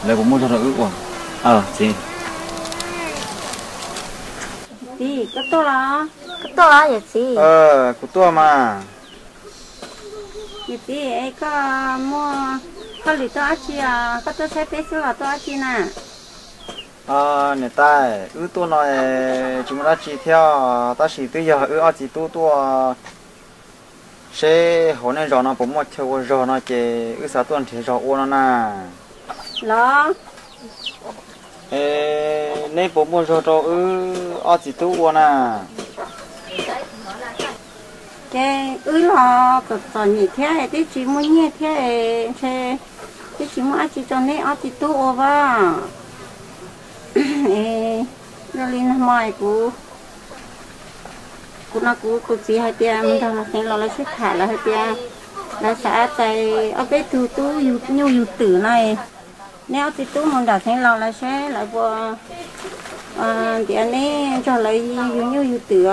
Lawv puas muaj zog rau wb ua? Txiv. Txiv, koj tuaj los? Koj tuaj yawm txiv? Kuv tuaj mas. Yawm txiv, koj muaj hauj lwm tuaj dab tsi os? Koj tuaj saib peb xwb los tuaj dab tsi na? Niam tais, wb tuaj no tsis muaj dab tsi thiab, tab sis twb yog wb ob txiv tub tuaj seb hauv nej zos no puas muaj chaw ua zog no ces wb xav tuaj nrhiav zog ua no na. Los, neb puas muaj zog rau wb ob txiv tub ua na? Ces wb los txom txom nyem thiab twb tsis muaj nyiaj thiab, ntshe twb tsis muaj dab tsi rau neb ob txiv tub ua as. Yog li no mas kuv, kuv no kuv tus txiv hais tias mus nrog Xeev Laus lawv sib tham, lawv hais tias lawv xav txais ob peb tug tub yug nyuj yug twm no. Neb ob txiv tub mus nrog Xeev Laus lawv seb lawv puas ntiav neb nrog lawv yug nyuj yug twm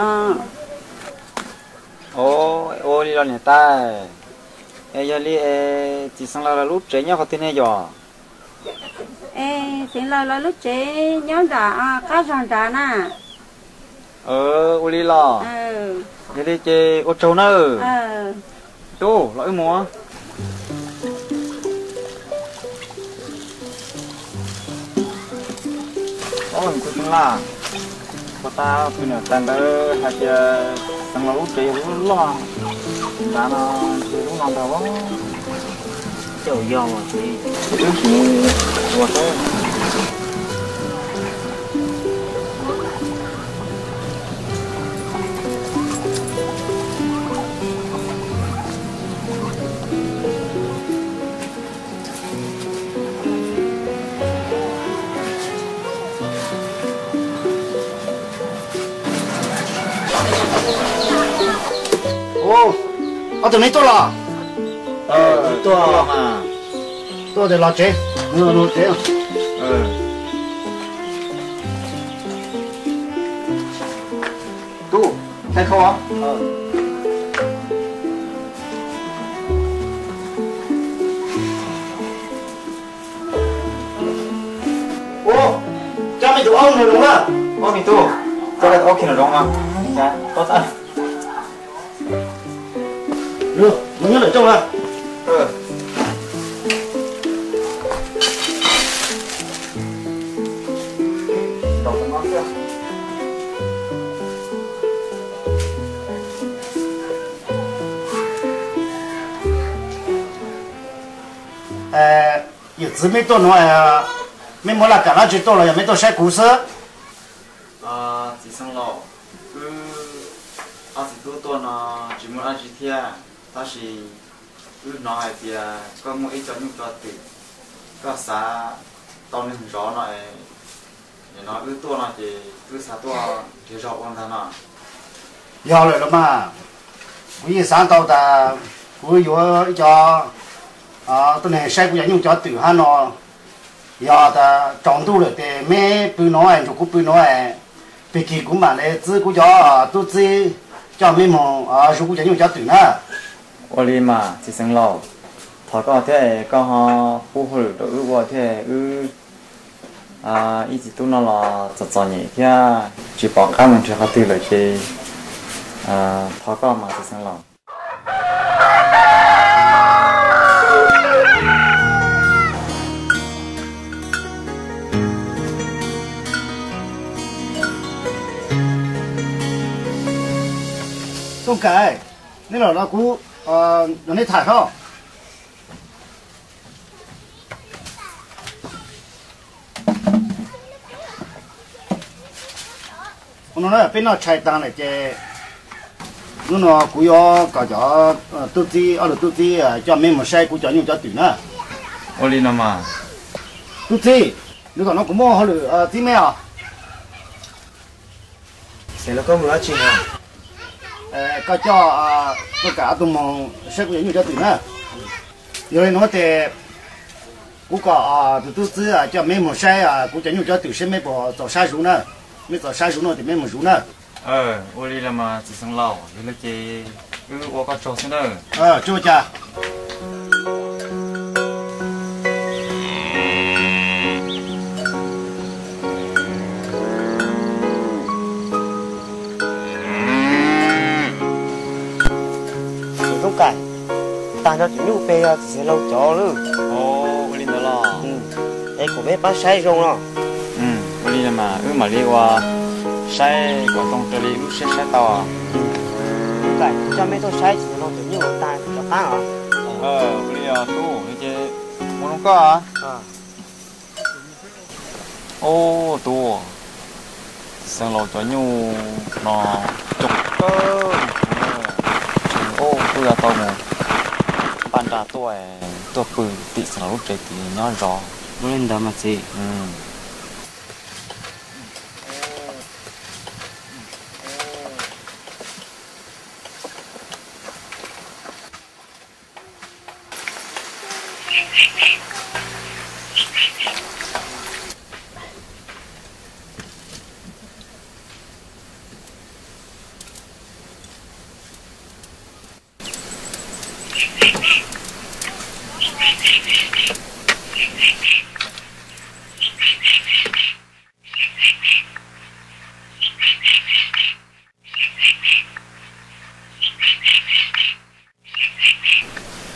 os. Ua li los niam tais, es yog li es txiv Xeev Laus lawv lub tsev nyob qhov twg ne yom? Es Xeev Laus lawv lub tsev nyob nram qab zog nrad na. Ua li los, yog li ces ua tsaug nawb. Tub, los wb mus. Tus Xeev Laus, puas tas tus niam tais ntawd hais tias Xeev Laus lub tsev yog lub loj nrad no, ntshe lub no ntag. Cas yog mas txiv, wb sim ua saib. Ob tug neb tuaj los? Tuaj, tuaj tias los tsev, los tsev. Tub, thaij khau os. Ua, coj me tus aub nram zoov na. Ua me tub, coj me tus aub khi nram zoov no. Nws nyob ntawm rooj na. Yawm txiv, meb tuaj no, meb muaj laj kam dab tsi tuaj los yog meb tuaj saib kuv xwb? Txiv Xeev Laus, wb ob txiv tub tuaj no tsis muaj dab tsi thiab, tab sis wb hnov hais tias koj muaj ib co nyuj co twm, koj xav tau neeg zov no, nim no wb tuaj no ces wb xav tuaj nrhiav zog ua ntag no. Yog lawm los mas, kuv yeej xav tau tas kuv yuav ib co tuaj neeg saib kuv cov nyuj cov twm hab no. Yog tas tsaus ntuj lawm ces meb pw no es nrug kuv pw no es, pig kig kuv mam le txib kuv cov tub txib coj meb moog zuv kuv cov nyuj cov twm na. Ua li mas txiv Xeev Laus, thov koj thiab es koj ho pub hauj lwm rau wb ua thiab, wb ib txiv tub no los txom txom nyem thiab tsis pom qab mus nrhiav qhov twg lawm ces thov koj mas txiv Xeev Laus. Tooj Kam, neb los no kuv nrog neb tham seb. Ua no na, peb noj tshais taag lawm ces hnub no kuv yuav kom cov tub txib, ob lub tub txib coj meb mus saib kuv cov nyuj cov twm na. Ua li no mas. Tub txib, nws tom no kuv muaj hauj lwm txib meb os. Xeev Laus, koj mus dab tsi no? Koj coj Tooj Kam ob tug moog saib kuv cov nyuj cov twm na. Yog li no ces kuv kom tus tub txib coj meb moog saib kuv cov nyuj cov twm seb meb puas txaus sab zuv na. Meb txaus sab zuv no ces meb moog zuv na. Ua li los mas txiv Xeev Laus, yog li ces wb ua koj tsaug xwb nawb. Tsuj cas. Nrog cov nyuj pem yog txiv xeev laus cov lawm. Ua li ntawd los? Es kom peb pab saib zoo no. Ua li mas wb mam li ua saib kom zoo raws li lub siab saib tau. Wb kam coj mej tuaj saib txiv xeev laus cov nyuj tag cov qaab os. Ua li os tub, ces mus zoo koj. Ub tub, xeev laus cov nyuj no coob kawg, tseem ub kuj yuav tau mus npaj nra tuaj, tuaj pw tim xeev laus lub tsev tid nyob zov. Ua li ntawd mas txiv.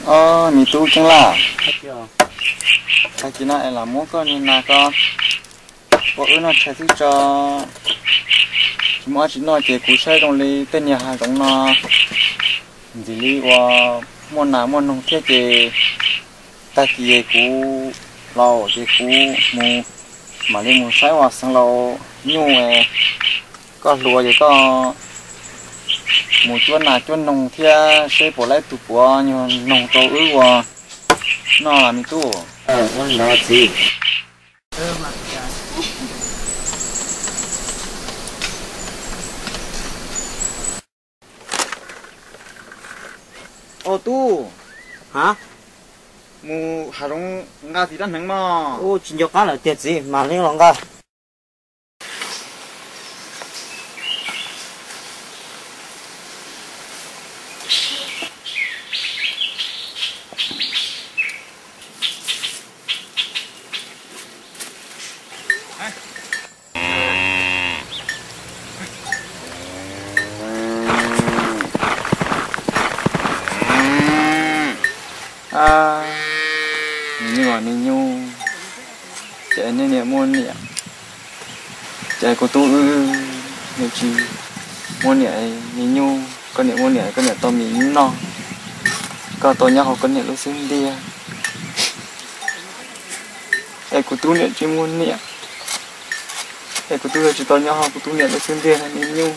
Ob, me tub Keeb Laj, tag kis no es lam muab koj niag nas ko ua wb noj tshais xwb tso. Tsis muaj dab tsi noj ces kuv saib zoo li tej niag hav zoov no ntxim li uas muaj nas muaj noog thiab ces tag kis kuv laus ces kuv mus, mam li mus saib ua xeev laus nyuj, koj hluas ces koj mus cuab nas cuab noog thiab seb puas laib tug puav nyuag noog rau wb ua noj me tub. Ua tub, mus hav zoov nqa txiv rab hneev mog. Ub, tsis nco qab lawm tiag txiv, mam li los nqa. Nws nyuj, nws nyuj, ces nej niam muaj niam, ces kuv tub wb niam tsis muaj niam, nws nyuj, koj niam muaj niam, koj niam tau mis noj, koj tau nyob hauv koj niam lub xub ntiag. Es kuv tub niam tsis muaj niam, es kuv tub tsis tau nyob hauv kuv tub niam lub xub ntiag, nws nyuj.